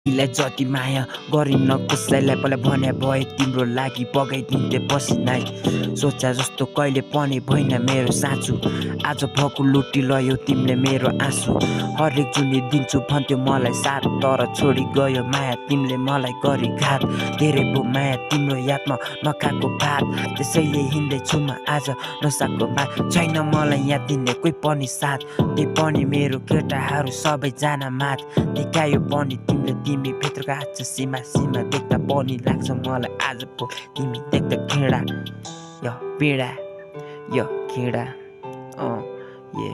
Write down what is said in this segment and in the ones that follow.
तिमीलाई जति माया गरिन्न कसैलाई पहिला भने भए तिम्रो लागि बगाइदिन्थे पसिनाइ सोचा जस्तो कहिले पनि भएन मेरो साँचो आज भक्कु लुटी लयो तिमीले मेरो आँसु हरेक जुनी दिन्छु भन्थ्यो मलाई साथ तर छोडी गयो माया तिमीले मलाई गरी घात धेरै पो माया तिम्रो यादमा नखाएको भात त्यसैले हिँड्दैछु म आज नसाको बात छैन मलाई याद दिने कोही पनि साथ त्यही पनि मेरो केटाहरू सबैजना माथ देखायो पनि तिमीले तिमी भित्रको आज सीमा सीमा देख्दा पनि लाग्छ मलाई आज पो तिमी देख्दा घृणा यो पीडा यो घृणा ये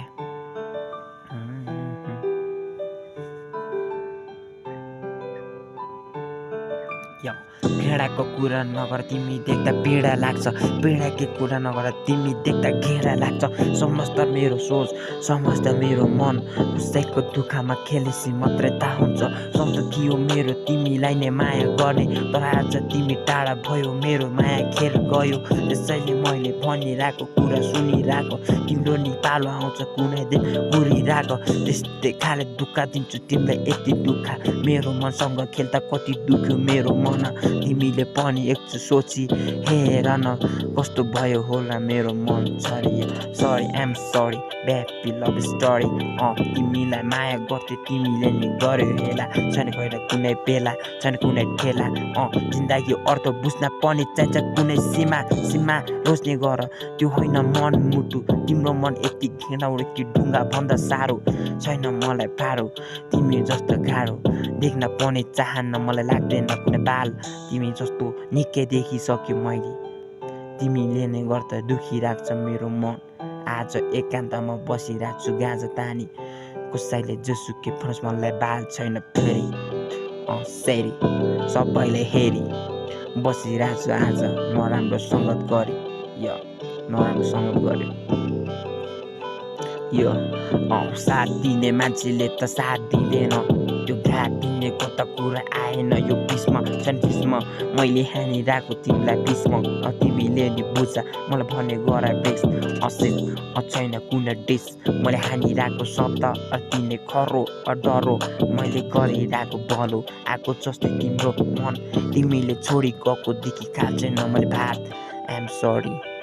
घृणाको कुरा नगर तिमी देख्दा पीडा लाग्छ पीडाको कुरा नगर तिमी देख्दा घृणा लाग्छ समस्त मेरो सोच समस्त मेरो मन कसैको दुःखमा खेलेसी मात्रै थाहा हुन्छ सक्दो थियो मेरो तिमीलाई नै माया गर्ने तर आज तिमी टाढा भयो मेरो माया खेर गयो त्यसैले मैले भनिरहेको कुरा सुनिरहेको तिम्रो नि पालो आउँछ कुनै दिन घुरिरहेको त्यस्तै खाले दुःख दिन्छु तिमीलाई यति दुःख मेरो मनसँग खेल्दा कति दुख्यो मेरो मन तिमीले पनि एकचोटि सोची हेर न कस्तो भयो होला मेरो मन sorry I'm sorry baby love story तिमीलाई माया गर्थ्यो तिमीले नि गर्यो हेला छैन गएर कुनै बेला छैन कुनै ठेला जिन्दगी अर्थ बुझ्न पनि चाहिन्छ कुनै सीमा रोज्ने गर त्यो होइन मन मुटु तिम्रो मन यति घिनाउरो कि ढुङ्गा भन्दा साह्रो छैन मलाई पारो तिमी जस्तो गाह्रो देख्न पनि चाहन्न मलाई लाग्दैन कुनै बाल तिमी जस्तो निकै देखिसक्यो मैले तिमीले नै गर्दा दुखी राख्छ मेरो मन आज एकान्तमा बसिरहेको छु गाँजा तानी कसैले जोसुकै फर्स मलाई बाल छैन फेरि सेरी सबैले हेरी बसिरहेको छु आज नराम्रो सङ्गत गरी नराम्रो सङ्गत गरी साथ दिने मान्छेले त साथ दिँदैन त्यो घात दिनेको त कुरा आएन यो बिचमा छन् मैले हानिरहेको तिमीलाई बिचमा तिमीले नि बुझ मलाई भने गर बेस छैन कुनै डिस मैले हानिरहेको शब्द तिमीले खरो डरो मैले गरिरहेको भलो आएको जस्तै तिम्रो मन तिमीले छोडी गएको देखि खाल्छैन मैले भात आइएम सरी